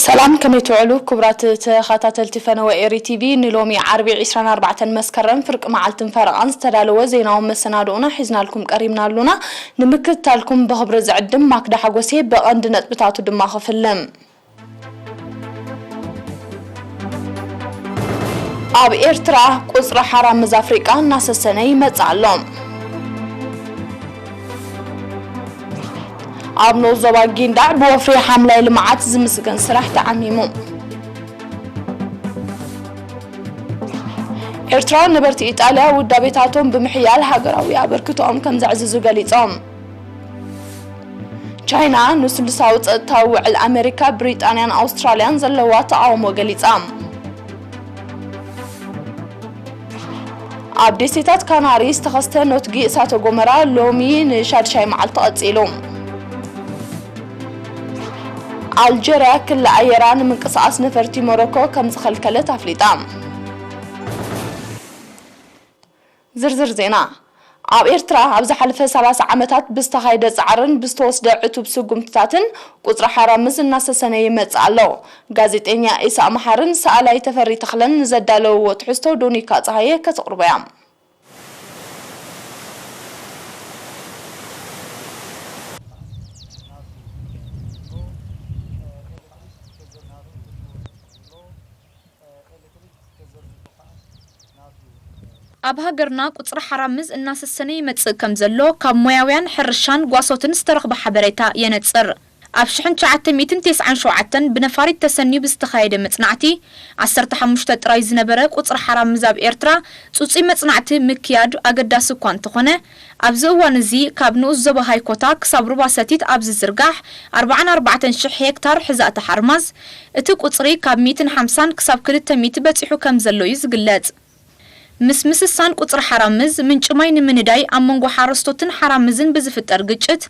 ሰላም፣ ከመይ ትውዕሉ ክቡራት ተኸታተልቲ ፈነወ ኤሪ ቲቪ? ንሎሚ ዓርቢ ዕስራን ኣርባዕተን መስከረም ፍርቂ መዓልትን ፈረቓን ዝተዳለወ ዜናዊ መሰናድኦና ሒዝናልኩም ቀሪብና ኣሉና። ንምክትታልኩም ብኽብሪ ዝዕድም ማክዳ ሓጎሴ፣ ብቐንዲ ነጥብታቱ ድማ ክፍልም። ኣብ ኤርትራ ቁጽሪ ሓራምዝ ኣፍሪቃ እናሰሰነ ይመጽእ ኣሎ። ኣብ ንኡስ ዞባ ጊንዳዕ ብወፍሪ ሓምላይ ልምዓት ዝምስገን ስራሕ ተዓሚሙ። ኤርትራውያን ነበርቲ ኢጣልያ ውዳቤታቶም ብምሕያል ሃገራዊ ኣበርክቶኦም ከም ዘዕዝዙ ገሊጾም። ቻይና ንስሉሳዊ ጸጥታዊ ውዕል ኣመሪካ፣ ብሪጣንያን ኣውስትራልያን ዘለዋ ተቓውሞ ገሊጻ። ኣብ ደሴታት ካናሪ ዝተኸስተ ነትጒ እሳተ ጎመራ ሎሚ ንሻድሻይ መዓልቲ ቀጺሉ። ኣልጀርያ ክሊ ኣየራ ንምንቅስቓስ ነፈርቲ ሞሮኮ ከም ዝኸልከለት ኣፍሊጣ። ዝርዝር ዜና። ኣብ ኤርትራ ኣብ ዝሓለፈ ሰላሳ ዓመታት ብዝተኻየደ ጻዕርን ብዝተወስደ ዕቱብ ስጉምትታትን ቁጽሪ ሓራምዝ እናሰሰነ ይመጽእ ኣሎ። ጋዜጠኛ ኢሳቕ መሓርን ሰኣላይ ተፈሪ ተኽለን ንዘዳለውዎ ትሕዝቶ ዶኒካ ጸሃየ ከተቕርቦ እያ። ኣብ ሃገርና ቁጽሪ ሓራምዝ እናሰሰነ ይመጽእ ከም ዘሎ ካብ ሞያውያን ሕርሻን ጓሶትን ዝተረኽበ ሓበሬታ የነጽር። ኣብ ሽሕን ትሽዓተ ሚእትን ተስዓን ሸውዓተን ብነፋሪት ተሰንዩ ብዝተኻየደ መጽናዕቲ፣ ዓሰርተ ሓሙሽተ ጥራይ ዝነበረ ቁጽሪ ሓራምዝ ኣብ ኤርትራ ጽጹይ መጽናዕቲ ምክያዱ ኣገዳሲ እኳ እንተኾነ፣ ኣብዚ እዋን እዚ ካብ ንኡስ ዞባ ሃይኮታ ክሳብ ሩባ ሰቲት ኣብ ዝዝርጋሕ ኣርባዓን ኣርባዕተን ሽሕ ሄክታር ሕዛእቲ ሓርማዝ፣ እቲ ቁጽሪ ካብ ሚእትን ሓምሳን ክሳብ ክልተ ሚእቲ በጺሑ ከም ዘሎ እዩ ዝግለጽ። ምስ ምስሳን ቁጽሪ ሓራምዝ፣ ምንጪ ማይ ንምንዳይ ኣብ መንጎ ሓረስቶትን ሓራምዝን ብዝፍጠር ግጭት፣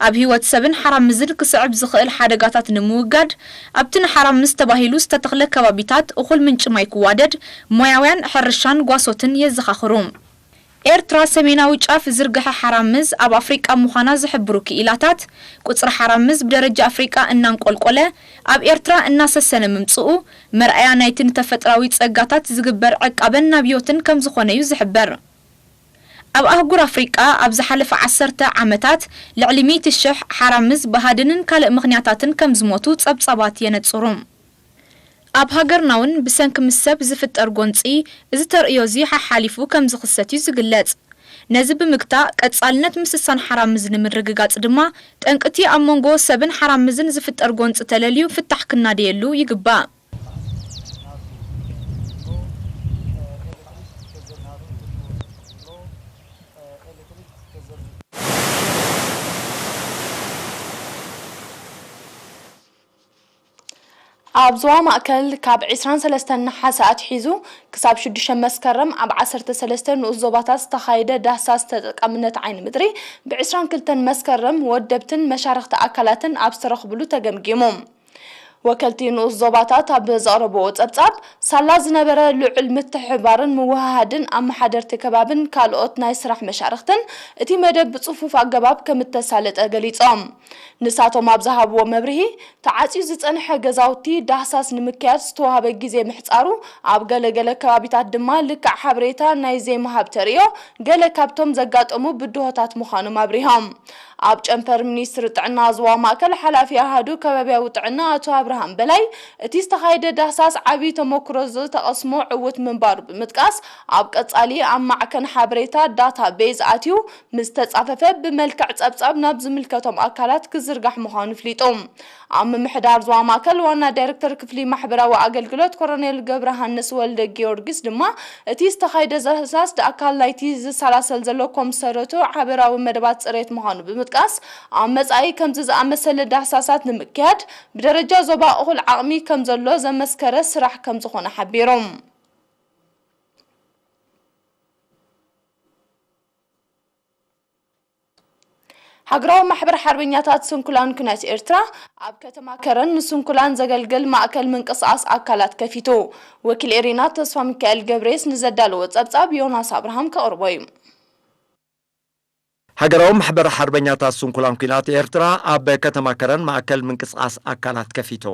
ኣብ ህይወት ሰብን ሓራምዝን ክስዕብ ዝኽእል ሓደጋታት ንምውጋድ፣ ኣብቲ ንሓራምዝ ተባሂሉ ዝተተኽለ ከባቢታት እኹል ምንጪ ማይ ክዋደድ ሞያውያን ሕርሻን ጓሶትን የዘኻኽሩ። ኤርትራ ሰሜናዊ ጫፍ ዝርግሐ ሓራምዝ ኣብ ኣፍሪቃ ምዃና ዝሕብሩ ክኢላታት፣ ቁጽሪ ሓራምዝ ብደረጃ ኣፍሪቃ እናንቆልቆለ፣ ኣብ ኤርትራ እናሰሰነ ምምጽኡ፣ መርኣያ ናይቲ ንተፈጥራዊ ጸጋታት ዝግበር ዕቃበን ናብዮትን ከም ዝኾነ እዩ ዝሕበር። ኣብ ኣህጉር ኣፍሪቃ ኣብ ዝሓለፈ ዓሰርተ ዓመታት ልዕሊ ሚእቲ ሽሕ ሓራምዝ ብሃድንን ካልእ ምኽንያታትን ከም ዝሞቱ ጸብጻባት የነጽሩ። ኣብ ሃገርና እውን ብሰንኪ ምስ ሰብ ዝፍጠር ጎንጺ፣ እዚ ተርእዮ እዚ ሓሓሊፉ ከም ዝኽሰት እዩ ዝግለጽ። ነዚ ብምግታእ፣ ቀጻልነት ምስሳን ሓራምዝ ንምርግጋጽ ድማ፣ ጠንቅቲ ኣብ መንጎ ሰብን ሓራምዝን ዝፍጠር ጎንጺ ተለልዩ ፍታሕ ክናደየሉ ይግባእ። ኣብ ዞባ ማእከል ካብ ዕስራን ሰለስተን ነሓሰ ኣትሒዙ ክሳብ ሽዱሽተ መስከረም ኣብ ዓሰርተ ሰለስተ ንኡስ ዞባታት ዝተኻየደ ዳህሳስ ተጠቃምነት ዓይኒ ምድሪ፣ ብ ዕስራን ክልተን መስከረም ወደብትን መሻርኽቲ ኣካላትን ኣብ ዝተረኽብሉ ተገምጊሙ። ወከልቲ ንኡስ ዞባታት ኣብ ዘቕረብዎ ጸብጻብ፣ ሳላ ዝነበረ ልዑል ምትሕብባርን ምውህሃድን ኣመሓደርቲ ከባብን ካልኦት ናይ ስራሕ መሻርኽትን እቲ መደብ ብጽፉፍ ኣገባብ ከም እተሳለጠ ገሊጾም። ንሳቶም ኣብ ዝሃብዎ መብርሂ፣ ተዓጽዩ ዝጸንሐ ገዛውቲ ዳህሳስ ንምክያድ ዝተዋህበ ግዜ ምሕጻሩ፣ ኣብ ገለ ገለ ከባቢታት ድማ ልክዕ ሓበሬታ ናይ ዘይምሃብ ተርእዮ ገለ ካብቶም ዘጋጠሙ ብድሆታት ምዃኖም ኣብሪሆም። ኣብ ጨንፈር ሚኒስትሪ ጥዕና ዞባ ማእከል ሓላፊ ኣሃዱ ከባብያዊ ጥዕና ኣቶ ኣብርሃም በላይ፣ እቲ ዝተኻየደ ዳህሳስ ዓቢ ተመክሮ ዝተቐስሞ ዕዉት ምንባሩ ብምጥቃስ፣ ኣብ ቀጻሊ ኣብ ማዕከን ሓበሬታ ዳታ ቤዝ ኣትዩ ምስ ተጻፈፈ ብመልክዕ ጸብጻብ ናብ ዝምልከቶም ኣካላት ክዝርጋሕ ምዃኑ ኣፍሊጡ። ኣብ ምምሕዳር ዞባ ማእከል ዋና ዳይሬክተር ክፍሊ ማሕበራዊ ኣገልግሎት ኮሎኔል ገብረሃንስ ወልደ ጊዮርጊስ ድማ፣ እቲ ዝተኻየደ ዳህሳስ ኣካል ናይቲ ዝሰላሰል ዘሎ ኮምሰረቶ ሓበራዊ መደባት ጽሬት ምዃኑ ብምጥቃስ፣ ኣብ መጻኢ ከምዚ ዝኣመሰለ ዳህሳሳት ንምክያድ ብደረጃ ዞባ እኹል ዓቕሚ ከም ዘሎ ዘመስከረ ስራሕ ከም ዝኾነ ሓቢሩ። ሃገራዊ ማሕበር ሓርበኛታት ስንኩላን ኲናት ኤርትራ ኣብ ከተማ ከረን ንስንኩላን ዘገልግል ማእከል ምንቅስቓስ ኣካላት ከፊቱ። ወኪል ኤሪና ተስፋ ሚካኤል ገብሬስ ንዘዳለዎ ጸብጻብ ዮናስ ኣብርሃም ከቕርቦ እዩ። ሃገራዊ ማሕበር ሓርበኛታት ስንኩላን ኲናት ኤርትራ ኣብ ከተማ ከረን ማእከል ምንቅስቓስ ኣካላት ከፊቱ።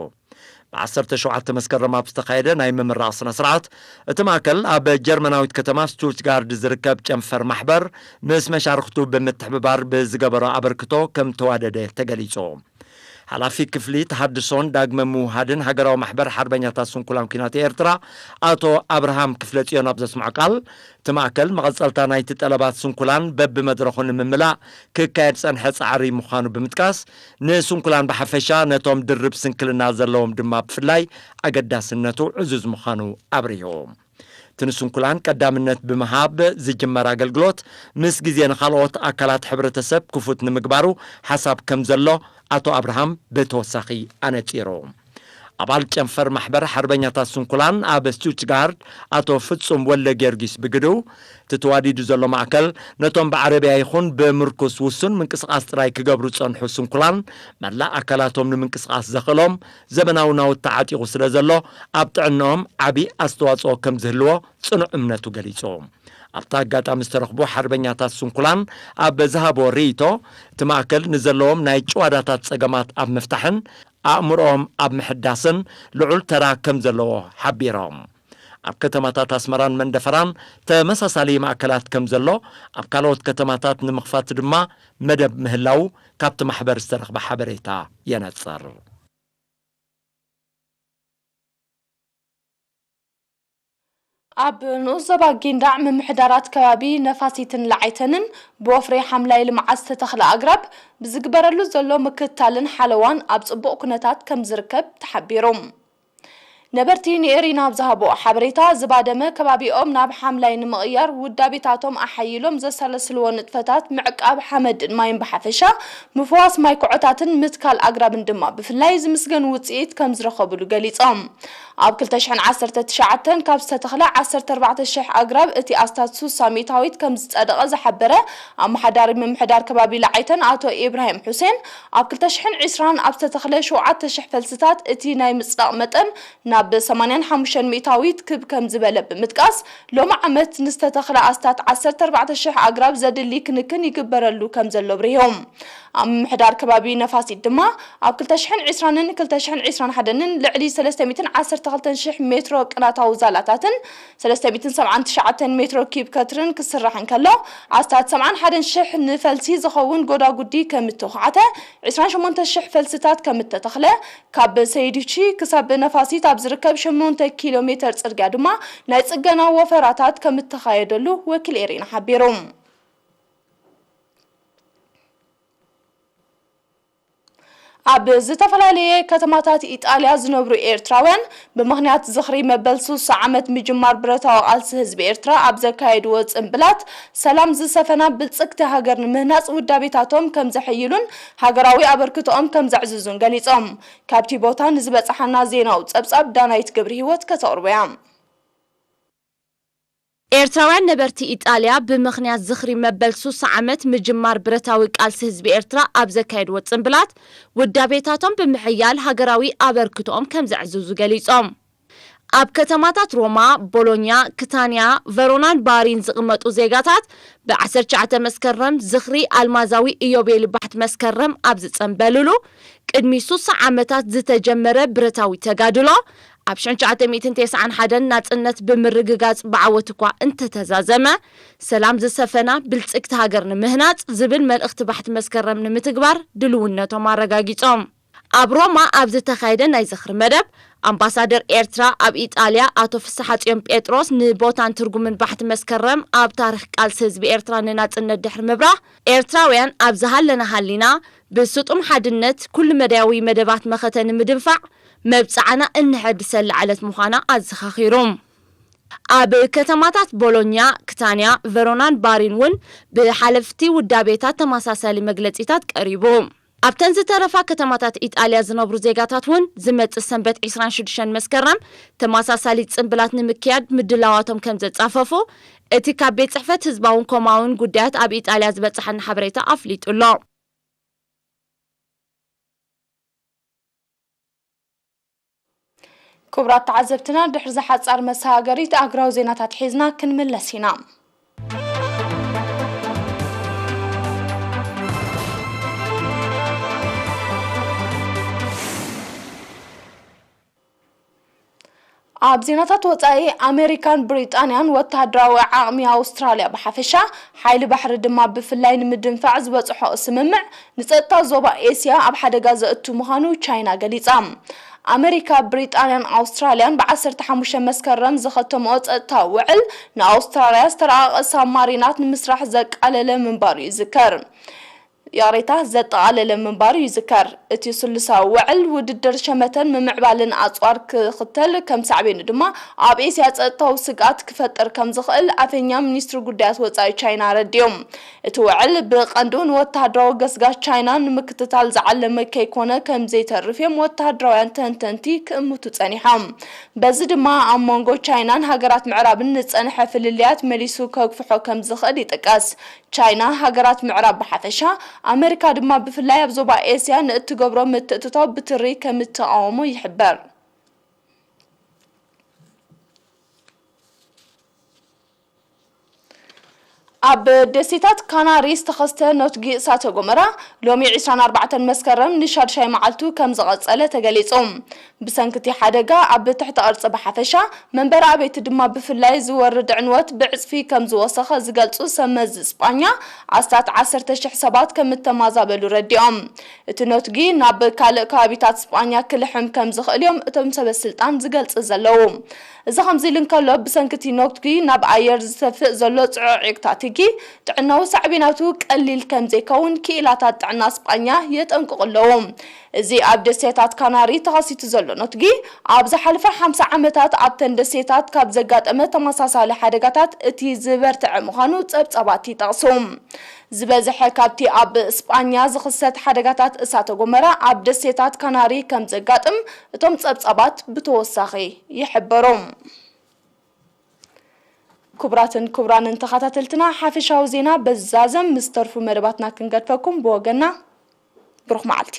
ብ ዓሰርተ ሸውዓተ መስከረም ኣብ ዝተኻየደ ናይ ምምራቕ ስነ ስርዓት፣ እቲ ማእከል ኣብ ጀርመናዊት ከተማ ስቱትጋርድ ዝርከብ ጨንፈር ማሕበር ምስ መሻርኽቱ ብምትሕብባር ብዝገበሮ ኣበርክቶ ከም ተዋደደ ተገሊጹ። ሓላፊ ክፍሊ ተሃድሶን ዳግመ ምውሃድን ሃገራዊ ማሕበር ሓርበኛታት ስንኩላን ኲናት ኤርትራ ኣቶ ኣብርሃም ክፍለ ጽዮን ኣብ ዘስምዖ ቃል፣ እቲ ማእከል መቐጸልታ ናይቲ ጠለባት ስንኩላን በብመድረኹ ንምምላእ ክካየድ ጸንሐ ጻዕሪ ምዃኑ ብምጥቃስ፣ ንስንኩላን ብሓፈሻ ነቶም ድርብ ስንክልና ዘለዎም ድማ ብፍላይ ኣገዳስነቱ ዕዙዝ ምዃኑ ኣብሪሁ። እቲ ንስንኩላን ቀዳምነት ብምሃብ ዝጅመር ኣገልግሎት ምስ ግዜ ንኻልኦት ኣካላት ሕብረተሰብ ክፉት ንምግባሩ ሓሳብ ከም ዘሎ ኣቶ ኣብርሃም ብተወሳኺ ኣነጺሩ። ኣባል ጨንፈር ማሕበር ሓርበኛታት ስንኩላን ኣብ ስቱትጋርድ ኣቶ ፍጹም ወልደ ጊዮርጊስ ብግድኡ፣ እቲ ተዋዲዱ ዘሎ ማእከል ነቶም ብዓረብያ ይኹን ብምርኩስ ውሱን ምንቅስቓስ ጥራይ ክገብሩ ዝጸንሑ ስንኩላን መላእ ኣካላቶም ንምንቅስቓስ ዘኽእሎም ዘመናዊ ናውቲ ዓጢቑ ስለ ዘሎ ኣብ ጥዕንኦም ዓቢ ኣስተዋጽኦ ከም ዝህልዎ ጽኑዕ እምነቱ ገሊጹ። ኣብቲ ኣጋጣሚ ዝተረኽቡ ሓርበኛታት ስንኩላን ኣብ ዝሃቦ ርእይቶ፣ እቲ ማእከል ንዘለዎም ናይ ጭዋዳታት ጸገማት ኣብ ምፍታሕን ኣእምሮኦም ኣብ ምሕዳስን ልዑል ተራ ከም ዘለዎ ሓቢሮም። ኣብ ከተማታት ኣስመራን መንደፈራን ተመሳሳሊ ማእከላት ከም ዘሎ፣ ኣብ ካልኦት ከተማታት ንምኽፋት ድማ መደብ ምህላዉ ካብቲ ማሕበር ዝተረኽበ ሓበሬታ የነጽር። ኣብ ንኡስ ዞባ ጊንዳዕ ምምሕዳራት ከባቢ ነፋሲትን ለዓይተንን ብወፍሪ ሓምላይ ልምዓት ዝተተኽለ ኣግራብ ብዝግበረሉ ዘሎ ምክትታልን ሓለዋን ኣብ ጽቡቕ ኩነታት ከም ዝርከብ ተሓቢሩ። ነበርቲ ንኤሪና ኣብ ዝሃብኦ ሓበሬታ፣ ዝባደመ ከባቢኦም ናብ ሓምላይ ንምቕያር ውዳቤታቶም ኣሓይሎም ዘሰለስልዎ ንጥፈታት ምዕቃብ ሓመድን ማይን ብሓፈሻ፣ ምፍዋስ ማይ ኩዖታትን ምትካል ኣግራብን ድማ ብፍላይ ዝምስገን ውጽኢት ከም ዝረኸብሉ ገሊጾም። ኣብ ክልተ ሽሕን ዓሰርተ ትሽዓተን ካብ ዝተተኽለ ዓሰርተ ኣርባዕተ ሽሕ ኣግራብ እቲ ኣስታት ሱሳ ሚእታዊት ከም ዝጸደቐ ዝሓበረ ኣመሓዳሪ ምምሕዳር ከባቢ ለዓይተን ኣቶ ኢብራሂም ሑሴን፣ ኣብ ክልተ ሽሕን ዕስራን ኣብ ዝተተኽለ ሸውዓተ ሽሕ ፈልስታት እቲ ናይ ምጽዳቕ መጠን ናብ ሰማንያን ሓሙሽተን ሚእታዊት ክብ ከም ዝበለ ብምጥቃስ፣ ሎሚ ዓመት ንዝተተኽለ ኣስታት ዓሰርተ ኣርባዕተ ሽሕ ኣግራብ ዘድሊ ክንክን ይግበረሉ ከም ዘሎ ኣብሪሆም። ኣብ ምምሕዳር ከባቢ ነፋሲት ድማ ኣብ ክልተ ሽሕን ዕስራን ክልተ ሽሕን ዕስራን ሓደን ልዕሊ ሰለስተ ሚእትን ዓሰርተ ክልተን ሽሕ ሜትሮ ቅናታዊ ዛላታትን ሰለስተ ሚእትን ሰብዓን ትሽዓተን ሜትሮ ኪብ ከትርን ክስራሕ እንከሎ፣ ኣስታት ሰብዓን ሓደን ሽሕ ንፈልሲ ዝኸውን ጎዳጉዲ ከም እተዃዕተ፣ ዕስራን ሸሞንተ ሽሕ ፈልስታት ከም እተተኽለ፣ ካብ ሰይድቺ ክሳብ ነፋሲት ኣብ ዝርከብ ሸሞንተ ኪሎ ሜተር ጽርግያ ድማ ናይ ጽገና ወፈራታት ከም እተኻየደሉ ወኪል ኤሪና ሓቢሩ። ኣብ ዝተፈላለየ ከተማታት ኢጣልያ ዝነብሩ ኤርትራውያን፣ ብምኽንያት ዝኽሪ መበል ሱሳ ዓመት ምጅማር ብረታዊ ቃልሲ ህዝቢ ኤርትራ ኣብ ዘካየድዎ ጽምብላት፣ ሰላም ዝሰፈና ብልጽግቲ ሃገር ንምህናጽ ውዳቤታቶም ከም ዘሐይሉን ሃገራዊ ኣበርክቶኦም ከም ዘዕዝዙን ገሊጾም። ካብቲ ቦታ ንዝበጽሓና ዜናዊ ጸብጻብ ዳናይት ገብረ ህይወት ከተቕርቦ እያ። ኤርትራውያን ነበርቲ ኢጣልያ ብምኽንያት ዝኽሪ መበል ሱሳ ዓመት ምጅማር ብረታዊ ቃልሲ ህዝቢ ኤርትራ ኣብ ዘካየድዎ ጽምብላት፣ ውዳቤታቶም ብምሕያል ሃገራዊ ኣበርክቶኦም ከም ዘዕዝዙ ገሊጾም። ኣብ ከተማታት ሮማ፣ ቦሎኛ፣ ክታንያ፣ ቨሮናን ባሪን ዝቕመጡ ዜጋታት፣ ብ ዓሰርተ ትሽዓተ መስከረም ዝኽሪ ኣልማዛዊ ኢዮቤልዩ ባሕቲ መስከረም ኣብ ዝጸንበልሉ፣ ቅድሚ ሱሳ ዓመታት ዝተጀመረ ብረታዊ ተጋድሎ፣ ኣብ ሽሕን ትሽዓተ ሚእትን ተስዓን ሓደን ናጽነት ብምርግጋጽ ብዓወት እኳ እንተተዛዘመ፣ ሰላም ዝሰፈና ብልጽግቲ ሃገር ንምህናጽ ዝብል መልእኽቲ ባሕቲ መስከረም ንምትግባር ድልውነቶም ኣረጋጊጾም። ኣብ ሮማ ኣብ ዝተኻየደ ናይ ዝኽሪ መደብ፣ ኣምባሳደር ኤርትራ ኣብ ኢጣልያ ኣቶ ፍስሓጽዮን ጴጥሮስ ንቦታን ትርጉምን ባሕቲ መስከረም ኣብ ታሪኽ ቃልሲ ህዝቢ ኤርትራ ንናጽነት ድሕሪ ምብራህ፣ ኤርትራውያን ኣብ ዝሃለና ሃሊና ብስጡም ሓድነት ኩሉ መዳያዊ መደባት መኸተ ንምድንፋዕ መብጽዓና እነሐድሰላ ዕለት ምዃና ኣዘኻኺሩ። ኣብ ከተማታት ቦሎኛ፣ ክታንያ፣ ቨሮናን ባሪን እውን ብሓለፍቲ ውዳቤታት ተመሳሳሊ መግለጺታት ቀሪቡ። ኣብተን ዝተረፋ ከተማታት ኢጣልያ ዝነብሩ ዜጋታት እውን ዝመጽእ ሰንበት ዕስራን ሽዱሽተን መስከረም ተመሳሳሊ ጽምብላት ንምክያድ ምድላዋቶም ከም ዘጻፈፉ እቲ ካብ ቤት ጽሕፈት ህዝባውን ኮማውን ጉዳያት ኣብ ኢጣልያ ዝበጽሓና ሓበሬታ ኣፍሊጡ ኣሎ። ክቡራት ተዓዘብትና፣ ድሕሪ ዝሓጻር መሰጋገሪት ኣህጉራዊ ዜናታት ሒዝና ክንምለስ ኢና። ኣብ ዜናታት ወጻኢ፣ ኣሜሪካን ብሪጣንያን ወተሃደራዊ ዓቕሚ ኣውስትራልያ ብሓፈሻ፣ ሓይሊ ባሕሪ ድማ ብፍላይ ንምድንፋዕ ዝበጽሖ ስምምዕ፣ ንጸጥታ ዞባ ኤስያ ኣብ ሓደጋ ዘእቱ ምዃኑ ቻይና ገሊጻ። ኣመሪካ፣ ብሪጣንያን ኣውስትራልያን ብ ዓሰርተ ሓሙሽተ መስከረም ዝኸተምኦ ጸጥታዊ ውዕል፣ ንኣውስትራልያ ዝተራቐቐ ሳብማሪናት ንምስራሕ ዘቃለለ ምንባሩ ይዝከር። ይቕሬታ፣ ዘጠቓለለ ምንባሩ ይዝከር። እቲ ስሉሳዊ ውዕል፣ ውድድር ሸመተን ምምዕባልን ኣጽዋር ክኽተል፣ ከም ሳዕቤኑ ድማ ኣብ ኤስያ ጸጥታዊ ስግኣት ክፈጥር ከም ዝኽእል ኣፈኛ ሚኒስትሪ ጉዳያት ወጻኢ ቻይና ኣረዲኡ። እቲ ውዕል ብቐንዱ ንወተሃደራዊ ገስጋስ ቻይና ንምክትታል ዝዓለመ ከይኮነ ከም ዘይተርፍ እዮም ወተሃደራውያን ተንተንቲ ክእምቱ ጸኒሖም። በዚ ድማ ኣብ መንጎ ቻይናን ሃገራት ምዕራብን ዝጸንሐ ፍልልያት መሊሱ ከግፍሖ ከም ዝኽእል ይጥቀስ። ቻይና፣ ሃገራት ምዕራብ ብሓፈሻ፣ ኣመሪካ ድማ ብፍላይ ኣብ ዞባ ኤስያ ንእትገብሮ ምትእትታው ብትሪ ከም እትቃወሞ ይሕበር። ኣብ ደሴታት ካናሪ ዝተኸስተ ነትጒ እሳተ ጎመራ ሎሚ ዕስራን ኣርባዕተን መስከረም ንሻድሻይ መዓልቱ ከም ዝቐጸለ ተገሊጹ። ብሰንኪ እቲ ሓደጋ ኣብ ትሕቲ ቅርጺ ብሓፈሻ፣ መንበሪ ኣቤት ድማ ብፍላይ ዝወርድ ዕንወት ብዕጽፊ ከም ዝወሰኸ ዝገልጹ ሰብ መዚ ስጳኛ፣ ኣስታት ዓሰርተ ሽሕ ሰባት ከም እተማዛበሉ ረዲኦም። እቲ ነትጒ ናብ ካልእ ከባቢታት ስጳኛ ክልሕም ከም ዝኽእል እዮም እቶም ሰበ ስልጣን ዝገልጹ ዘለዉ። እዚ ከምዚ ኢሉ እንከሎ፣ ብሰንኪ እቲ ነትጒ ናብ ኣየር ዝተፍእ ዘሎ ጽዑቕ ዒቕታትጊ፣ ጥዕናዊ ሳዕቤናቱ ቀሊል ከም ዘይከውን ክኢላታት ጥዕና ስጳኛ የጠንቅቑ ኣለዉ። እዚ ኣብ ደሴታት ካናሪ ተኸሲቱ ዘሎ ነትጒ፣ ኣብ ዝሓለፈ ሓምሳ ዓመታት ኣብተን ደሴታት ካብ ዘጋጠመ ተመሳሳሊ ሓደጋታት እቲ ዝበርትዐ ምዃኑ ጸብጻባት ይጠቕሱ። ዝበዝሐ ካብቲ ኣብ ስጳኛ ዝኽሰት ሓደጋታት እሳተ ጎመራ ኣብ ደሴታት ካናሪ ከም ዘጋጥም እቶም ጸብጻባት ብተወሳኺ ይሕብሩ። ክቡራትን ክቡራንን ተኸታተልትና፣ ሓፈሻዊ ዜና በዛዘም ምስ ተርፉ መደባትና ክንገድፈኩም ብወገና ብሩኽ መዓልቲ።